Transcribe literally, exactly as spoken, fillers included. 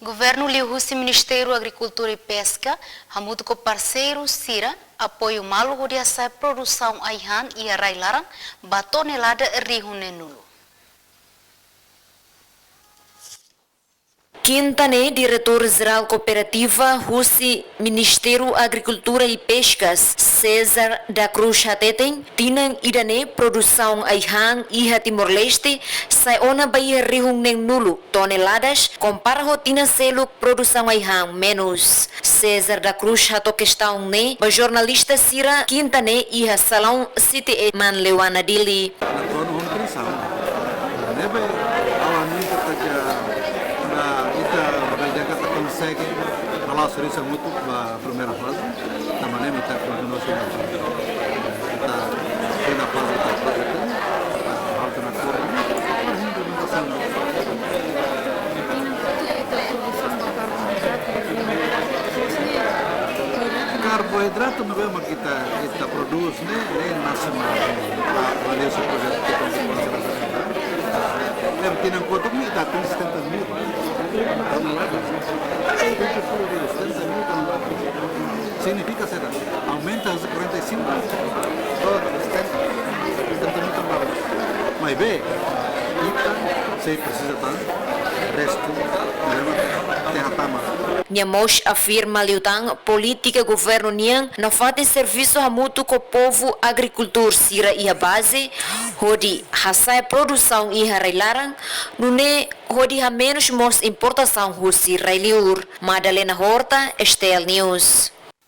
Governu liuhusi Ministériu Agrikultura i Peska, hamutuk ho parseiru sira, apoiu malu hodi hasa'e produsaun ai-han iha rai-laran ba tonelada rihun neen nulu. Kinta ne'e, Diretór Jerál Kooperativa husi Ministériu Agrikultura i Peskas, César da Cruz hateten, tinan ida-ne'e produsaun ai-han iha Timor-Leste sa'e ona ba iha rihun neen nulu toneladas, kompara ho tinan seluk produsaun ai-han menus. César da Cruz hato'o kestaun ne'e ba jornalista sira kinta ne'e iha salaun C T E Manleuana, Dili. Ne'ebé, ha'u hanoin katak, ah, ita bele dehan katak konsege, halo servisu hamutuk ba primeira faze, tanba ne'e ita kontinua sira, ita segunda faze, ita faze, ita, ah, falta na cor, para implementasaun. Karboidratu ne'ebé mak ita, ita prodús ne'e, ne'e nasionál, ah, valiozu projetu de konservasaun. Tinan kotuk ne'e ita atinje setenta mil toneladas. Setenta mil toneladas. Signifika saida? Aumenta husi quarenta e cinco to'o setenta, setenta mil toneladas. Maibé, ita sei presiza tan restu, leva te hatama. Nia mós afirma liután polítika governu nian nafatin servisu hamutuk ho povu agrikultór sira iha baze, hodi hasa'e produsaun iha rai-laran, nune'e hodi hamenus mós importasaun husi rai-liur. Madalena Horta, S T L News.